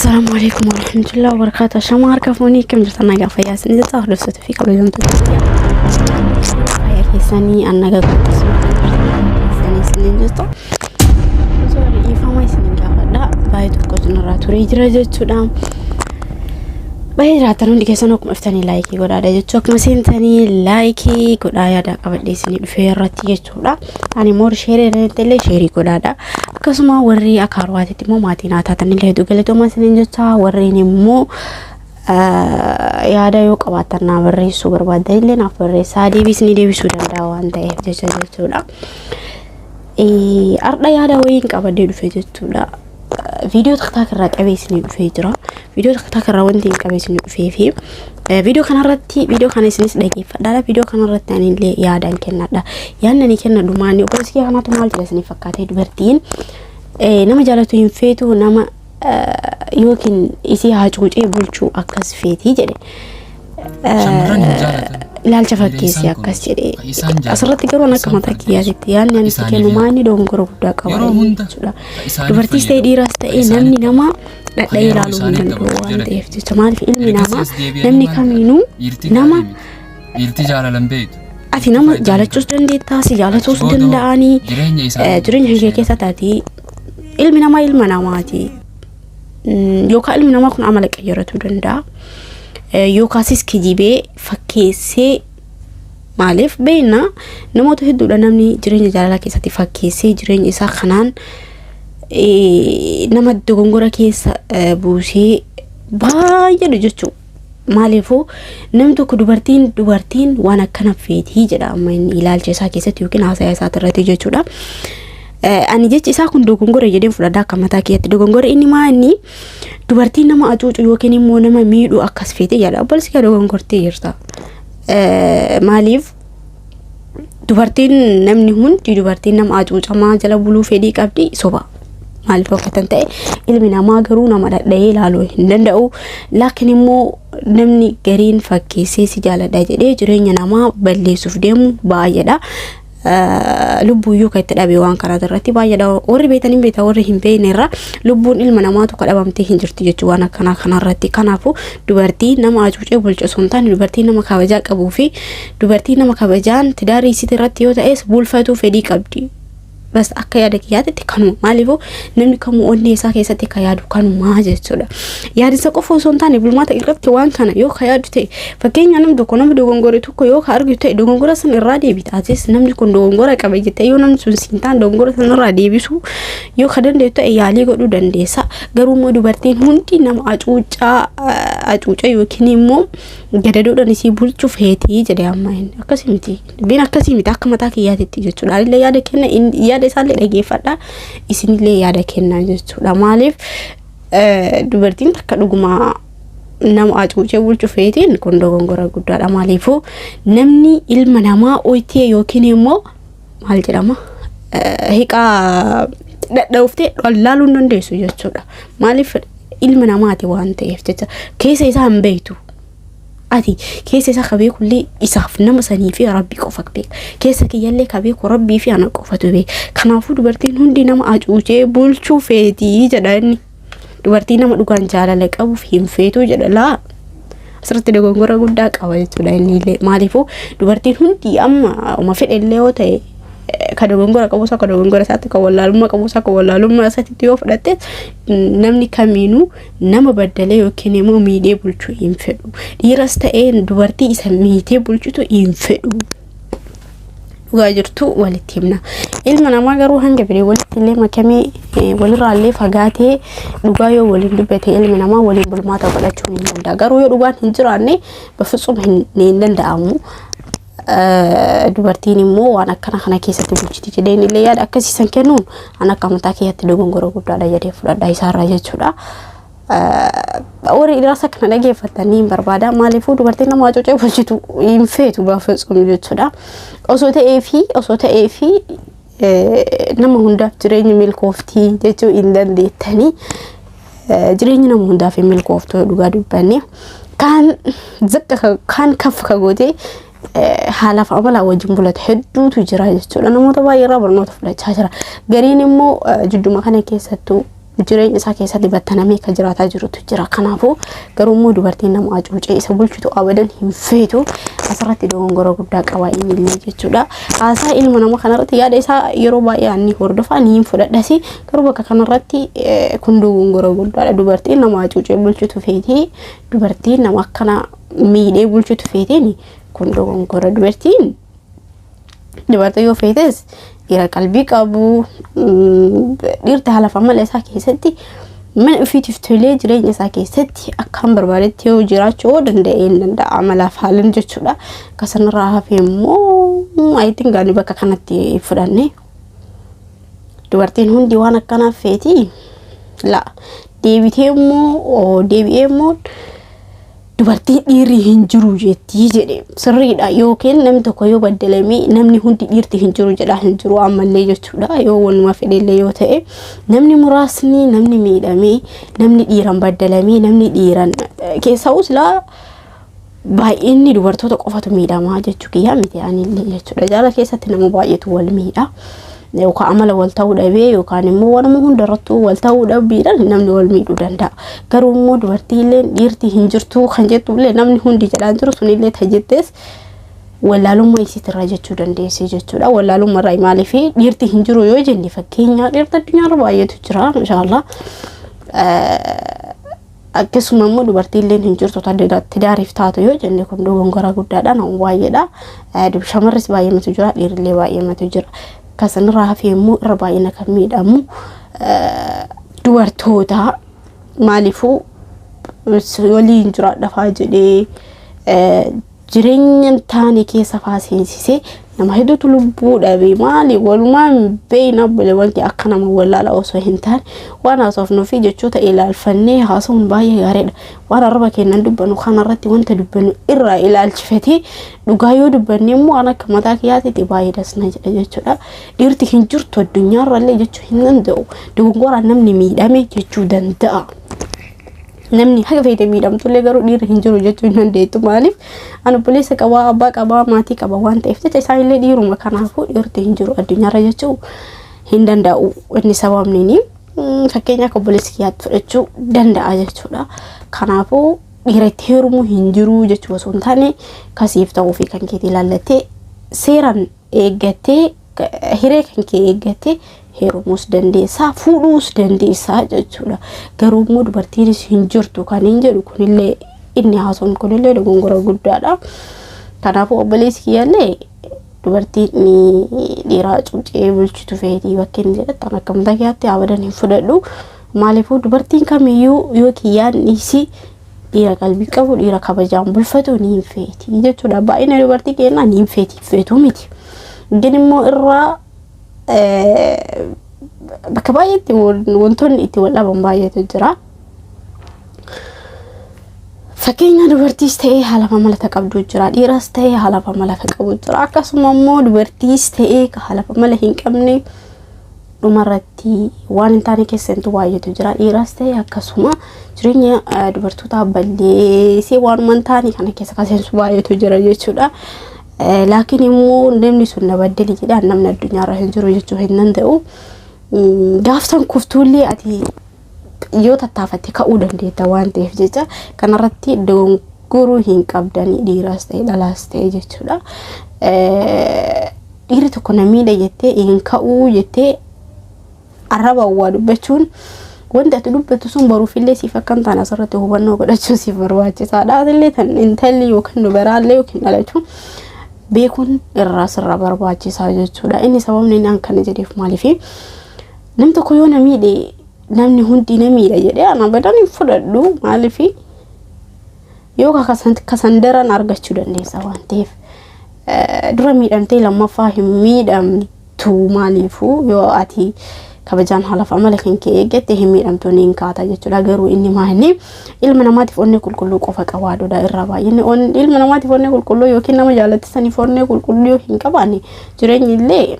Assalaamu alaikum warahmatullahi wabarakatuh. Shama harka fuunii akkam jirtan nagaa fayyaa isin jirta hordoftoota fi kabajamtoota fayyaa keessanii an nagaa keessanii isin jirtu. Osoo dhiifama isin gaafadha. Baay'ee tokko isinirraa turee jira jechuudha. Baay'ee jiraattan hundi keessan akkuma iftanii laayikii godhaadha jechuudha. Akkuma seentanii laayikii godhaa yaada qabadhee isinii dhufee irratti jechuudha. Ani immoo sheerii irratti illee sheerii godhaadha. Akkasuma warri akka harwaatitti immoo maatii naa taatan illee hedduu galatoomaa isiniin jecha warreen immoo yaada yoo qabaattan naa barreessuu barbaaddan illee naaf barreessaa deebii isinii deebisuu danda'a waan ta'eef jecha jechuudha. Har'a yaada wayiin qabadhee dhufe jechuudha. Viidiyoo tiktaak irraa qabee isinii dhufee jira. Viidiyoo tiktaak irraa wanti hin qabee isinii dhufee fi viidiyoo kanarratti viidiyoo kana isinis dhageeffadhaadha. Viidiyoo kanarratti ani illee yaadaan kennadha. Yaadni ani kennadhu maali? Obboleessi kiyya kanaatu maal jedha isinii fakkaatee dubartiin nama jaalatu hin feetu nama yookiin isii hacuucee bulchuu akkas feetii jedhe. Shamarran hin jaalatan. Ilaalcha Dhiira fakkeessee isaan akkas kunuunsu, jedhe. ka isaan jaalatu, Asirratti garuu ka akka isaan mataa fardeessu, kiyyaatitti yaadni ka ani itti isaaniif kennu yaadu. maanni dogongora guddaa qaba Yeroo hunda jechuudha. ka isaaniif Dubartiis ta'e fayyadamu, dhiiraas ka ta'e isaaniif namni nama taphatu, ka dhadha'ee yeroo ilaaluu hin isaaniif danda'u dabarsu waan jala ta'eef deemu. jecha maaliif ilmi Ergasii namaa as deebi'anii namni maal jedhan? kamiinuu Dhiirti nama gaarii miti. Dhiirti jaalala hin beektu. ati Dhiirti nama faayidaa hin jaalachuus qabdu. dandeettaa si Achi jaalatuus booda hoo danda'anii jireenya isaanii jireenya gidduu kee keessa seenan. taati ilmi namaa ilma namaati. Yookaan ilmi namaa kun amala qayyaratuu danda'a. Yookaasis kijibee fakkeessee maaliif beekna namoota hedduudha namni jireenya jaalalaa keessatti fakkeessee jireenya isaa kanaan nama dogongora keessa buusee baay'eedha jechuudha. Maaliifuu namni tokko dubartiin dubartiin waan akkana feetii jedha amma inni ilaalcha isaa keessatti yookiin haasaa isaa irratti jechuudha. Ani jechi isaa kun dogongora jedheen fudhadha akka mataa kiyyatti dogongora inni maa inni dubartiin nama acuucu yookiin immoo nama miidhu akkas feete jedha. Obboleessi kee dogongortee jirta. Maaliif dubartiin namni hundi dubartiin nama acuucamaa jala buluu fedhii qabdi soba. Maaliif akka tan ta'e ilmi namaa garuu nama dhadha'ee ilaaluu hin danda'u. Laakiin immoo namni gariin fakkeessee si jaaladha jedhee jireenya namaa balleessuuf deemu baay'eedha. Lubbuuyyuu kan itti dhabe waan kanaa irratti baay'eedha. Warri beektan hin beektan warri hin beekne irra lubbuun ilma namaa tokko dhabamtee hin jirti jechuudha waan akkanaa kanarratti. Kanaafuu dubartii nama hacuucee bulchu osoo hin taane dubartii nama kabajaa qabuu fi dubartii nama kabajaan tidaarii isiit irratti yoo ta'es bulfatuu fedhii qabdi. Bas akka yaada kiyyaatitti kanuma maaliifuu namni kamuu onnee isaa keessatti ka yaadu kanumaa jechuudha. Yaadinsa qofa osoo hin taane bulmaata irratti waan kana yoo ka yaadu ta'e fakkeenya namni tokko nama dogongore tokko yoo ka argitu ta'e dogongora sana irraa deebita. Atis namni kun dogongora qaba jettee yoo namni sun siin taane dogongora sana irraa deebisuu yoo ka dandeettu ta'e yaalii godhuu dandeessa. Garuu immoo dubartiin hundi nama hacuuccaa hacuuca yookiin immoo gadadoodhaan isii bulchu feetii jedhe amma inni akkasii miti dubbiin akkasii miti akka mataa kiyyaatitti jechuudha anillee yaada kenna yaada isaallee dhageeffadha isinillee yaada kenna jechuudha maaliif dubartiin takka dhuguma nama hacuucee bulchu feetiin kun dogongora guddaadha maaliifuu namni ilma namaa oytee yookiin immoo maal jedhama hiqaa dhadhooftee dhallaaluu hin dandeessu jechuudha maaliif ilma namaati waan ta'eef jecha keessa isaa hin beektu. Ati keessa isaa ka beekullee isaaf nama sanii fi rabbi qofa beeka. Keessa kiyyallee ka beeku rabbii fi ana qofatu beeka. Kanaafuu dubartiin hundi nama hacuucee bulchuu feetii jedha inni. Dubartii nama dhugaan jaalala qabuuf hin feetuu jedha laa. Asirratti dogongora guddaa qaba jechuudha inni illee. Maaliifuu dubartiin hundi amma uma fedhe illee yoo ta'e ka dogongora qabus akka dogongora isaatti ka wallaalummaa qabus akka wallaalummaa isaatti yoo fudhatte namni kamiinuu nama baddalee yookiin immoo miidhee bulchuu hin fedhu. Dhiiras ta'ee dubartii isa miitee bulchitu hin fedhu. Dhugaa jirtu walitti himna. Ilma namaa garuu hanga fedhe walitti illee makamee walirraa illee fagaatee dhugaa yoo waliin dubbate ilmi namaa waliin bulmaata godhachuu hin danda'a. Garuu yoo dhugaan hin jiraanne bafitsum hin danda'amu. Dubartiin immoo waan akkana kana keessatti bulchiti jedheen illee yaada akkasiisan kennuun an akka mataa kiyyatti dogongora guddaadha jedhee fudhadha isaarraa jechuudha. Warri dhiiraas akkana dhageeffatanii hin barbaada. Maaliifuu dubartiin nama hacuucee bulchitu hin feetu gaafa tsumu jechuudha. Osoo ta'ee fi nama hundaaf jireenyi milkooftii jechuu hin dandeettanii. Jireenyi nama hundaaf hin milkooftu dhugaa dubbanne. Kaan zaqqa kaan kaf ka gootee haalaaf amalaa wajjin bulatu hedduutu jira jechuudha. Namoota baay'ee irraa barnoota fudhachaa jira. Gariin immoo jidduma kana keessattuu Jireenya isaa keessatti battanamee kan jiraataa jirutu jira. Kanaafuu garuu immoo dubartiin nama hacuucee isa bulchitu abadan hin feetu. Asirratti dogongora guddaa qaba inni illee jechuudha. Haasaa ilma namaa kanarratti yaada isaa yeroo baay'ee ani hordofaa ni fudhadhasi. Garuu bakka kanarratti kun dogongora guddaadha. Dubartiin nama hacuucee bulchitu feetii, dubartiin nama akkana miidhee bulchitu feetiin kun dogongora. Dubartiin dubartii yoo feetes dhiira qalbii qabu, dhiirti haala amala isaa keessatti mana ofiitiif tolee jireenya isaa keessatti akkaan barbaadetti yoo jiraachuu yoo danda'e hin danda'a amalaaf haalan jechuudha. Kasanirraa hafe immoo ayitiin gaanii bakka kanatti fudhanne dubartiin hundi waan akkanaaf feeti la deebitee immoo deebi'ee immoo dubartiin dhiirri hin jiru jettii jedhe sirriidha. Yookiin namni tokko yoo baddalamee namni hundi dhiirti hin jiru jedhaa hin jiru ammallee jechuudha. Yoo wanuma fedhellee yoo ta'e namni muraasni, namni miidhamee, namni dhiiran baddalamee, namni dhiiran keessa'us silaa baay'inni dubartoota qofatu miidhamaa jechuu kiyyaa miti anillee jechuudha. Jaalala keessatti nama baay'eetu wal miidha. Yookaan amala wal ta'uu dhabee yookaan immoo waanuma hundarrattuu wal ta'uu dhabiidhaan namni wal miidhuu danda'a. Garuu immoo dubartiillee dhiirti hin jirtu kan jettullee namni hundi jedhaan jiru sunillee tajettees wallaalummaa isiitirraa jechuu dandeessi jechuudha. Wallaalummaa irraa maaliif dhiirti hin jiru yoo jenne, fakkeenya dhiirti addunyaarra baay'eetu jira inshaallah. Akkasuma immoo dubartiilleen hin jirtu tidaariif taatu yoo jenne kun dogongora guddaadha, nama baay'eedha. Shamarris baay'eematu jira, dhiirillee baay'eematu jira. Kasanirraa hafee immoo irra baay'ina kan miidhamu dubartoota. Maaliifuu waliin jiraadha faa jedhee jireenya hin taane keessa faa seensisee nama hedduutu lubbuu dhabe. Maali walumaan beeyna wanti akka nama wallaala osoo hin taane waan haasofnuu fi jechoota ilaalfannee haasa'uun baay'ee gaariidha. Waan arraba keenyan dubbannu kanarratti wanta dubbannu irraa ilaalchifatee dhugaa yoo dubbanne immoo waan akka mataa kiyyaatiitti baay'ee dasna jedha jechuudha. Dhiirti hin jirtu addunyaarrallee jechuu hin danda'u. Dogongoraan namni miidhame jechuu danda'a. Namni haga feete miidhamtullee garuu dhiirri hin jiru jechuu hin dandeettu. Maaliif ani obboleessa qabaa, abbaa qabaa, maatii qaba waan ta'eef jecha isaanillee dhiiruma. Kanaafuu dhiirti hin jiru addunyaarra jechuu hin danda'u. Inni sababni fakkeenya akka obboleessi kiyyaatti fudhachuu danda'a jechuudha. Kanaafuu dhiira itti heerumuu hin jiru jechuu osoo hin taane kasiif ta'uu fi kan keetii ilaallattee seeraan eeggattee hiree kan kee eeggattee heerumuus dandeessaa, fuudhuus dandeessaa jechuudha. Garuu immoo dubartiinis hin jirtu kan hin jedhu kunillee, inni haasawun kunillee dogongora guddaadha. Kanaafuu obboleessi kiyyallee dubartiin dhiiraa cuucee bulchitu feetii bakka inni jedhatti kan akka mataa kiyyaatti abadan hin fudhadhu. Maaliifuu dubartiin kamiyyuu yoo kiyyaan dhiisii dhiira qalbii qabu, dhiira kabajaan bulfatu ni hin feeti jechuudha. Baay'ina dubartii kennaa ni hin feeti, feetuu miti. Gin immoo irraa bakka baay'eetti wantoonni itti wal dhaban baay'eetu jira. Fakkeenya dubartiis ta'ee haala malata qabdu jira, dhiiras ta'ee haala malata qabu jira. Akkasuma immoo dubartiis ta'ee haala mala hin qabne dhumarratti waan hin taane keessattuu baay'eetu jira. Dhiiras ta'ee akkasuma jireenya dubartootaa balleessee waanuma hin taane kana keessa kaseensu baay'eetu jira jechuudha. Laakiin immoo namni sun na baddali jedhaan namni addunyaarra hin jiru jechuu hin danda'u. Gaafsan kuftuullee ati yoo tattaafatte ka'uu dandeetta waan ta'eef jecha kanarratti dogongoruu hin qabdanii, dhiiraas ta'e dhalaas ta'e jechuudha. Dhiirri tokko na miidha jettee hin ka'uu jettee arraba waa dubbachuun wanti ati dubbattu sun boruufillee siif akka hin taane asirratti hubannoo godhachuu siif barbaachisaadha. Atillee tan intalli yookiin dubaraallee yookiin dhalachuu beekuun irraa sirra barbaachisaa jechuudha. Inni sababni inni akkana jedheef maaliifi namni tokko yoo na miidhe namni hundi na miidha jedhee ana badan hin fudhadhu. Maaliifi yoo kasan daran argachuu dandeessa waan ta'eef dura miidhamtee lammaffaa hin miidhamtu. Maaliifuu yoo ati kabajaan haalaaf amala kan kee eeggatte hin miidhamtu, ni hin kaata jechuudha. Garuu inni maali ilma namaatiif onnee qulqulluu qofa qabaadudha irraa baay'inni ilma namaatiif onnee qulqulluu yookiin nama jaalattisaniif onnee qulqulluu yoo hin qabaanne jireenyi illee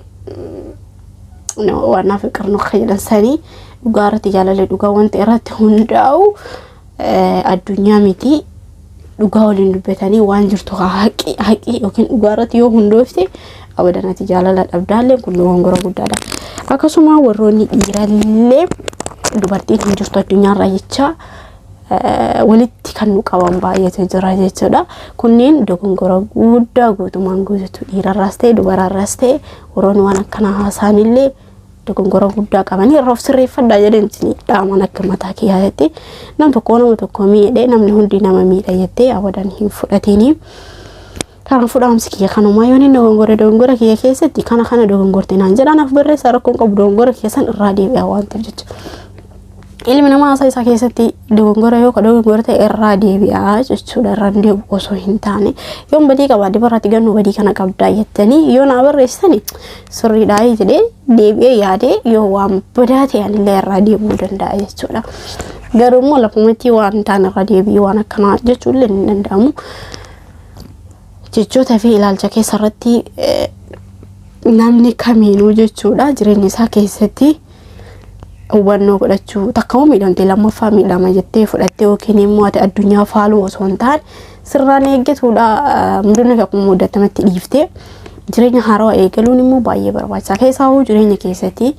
waan naaf qarnu akka jedhan sanii dhugaa irratti jaalala dhugaa wanta irratti hundaa'u addunyaa miti dhugaa waliin dubbatanii waan jirtu haqi haqi yookiin dhugaa irratti yoo hundoofte abadan ati jaalala dhabdaallee kun dogongora guddaadha. Akkasuma warroonni dhiirallee Dubartiin hin jirtu addunyaarra jecha walitti kan nu qaban baay'eetu jira jechuudha. Kunneen dogongora guddaa guutumaan guututu dhiirarraas ta'e dubararraas ta'e warroonni waan akkanaa haasaanillee dogongora guddaa qabanii irra of sirreeffadhaa jedheen isin dhaaman akka mataa kiyyaatti. Nam tokko nama tokko miidhee namni hundi nama miidha jettee abadan hin fudhatini. Kanaafuu dhaamsi kiyya kanumaa yoon inni dogongore dogongora kiyya keessatti kana kana dogongorte naan jedha naaf barreessaa rakkoon qabu dogongora kiyya san irraa deebi'a waan ta'eef jecha. Ilmi namaa haasaa isaa keessatti dogongora yoo ka dogongora ta'e irraa deebi'a jechuudha irraa hin deebi'u osoo hin taane yoon badii qabaadhe barraatti gannu badii kana qabdaa jettanii yoo naa barreessitani sirriidhaa jedhee deebi'ee yaadee yoo waan badaa ta'e anillee irraa deebi'uu danda'a jechuudha. Garuu immoo lafumatti waan hin taane irra deebi'uu waan akkanaa jechuullee hin danda'amu. Jechoota fi ilaalcha keessa irratti namni kamiinuu jechuudha jireenya isaa keessatti hubannoo godhachuu takka miidhamte lammaffaa miidhama jettee fudhattee yookiin immoo ati addunyaa faaluu osoo hin taane sirraan eeggatuudha mudannoo fi akkuma muddatamatti dhiiftee jireenya haarawaa eegaluun immoo baay'ee barbaachisaa keessaa hoo jireenya keessatti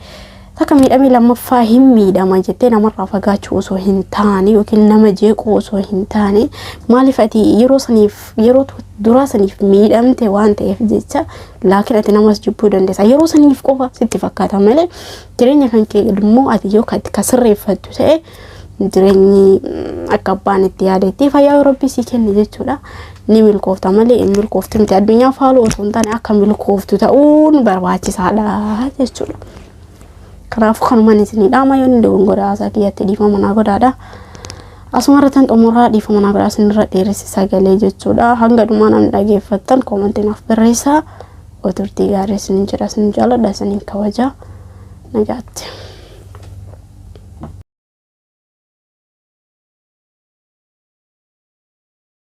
takka miidhamee lammaffaa hin miidhama jettee namarraa fagaachuu osoo hin taane yookiin nama jeequu osoo hin taane maaliif ati yeroo saniif yeroo duraa saniif miidhamte waan ta'eef jecha laakiin ati namas jibbuu dandeessa yeroo saniif qofa sitti fakkaata malee jireenya kan kee immoo ati yoo ka sirreeffattu ta'e jireenyi akka abbaan itti yaadetti fayyaa yoo rabbii sii kenne jechuudha ni milkoofta malee hin milkooftu miti addunyaa faaluu osoo hin taane akka milkooftu ta'uun barbaachisaadha jechuudha. Kanaafuu kanumaan isinii dhaama yoon inni dogongora haasaa kiyyatti dhiifama naa godhaadha. Asuma irratti xumuraa dhiifama naa godhaa isinirra dheeresse sagalee jechuudha. Hanga dhumaa namni dhageeffattan koomantii naaf barreessaa. Turtii gaarii isinin jedha isin jaaladha isinin kabaja. Nagaatti.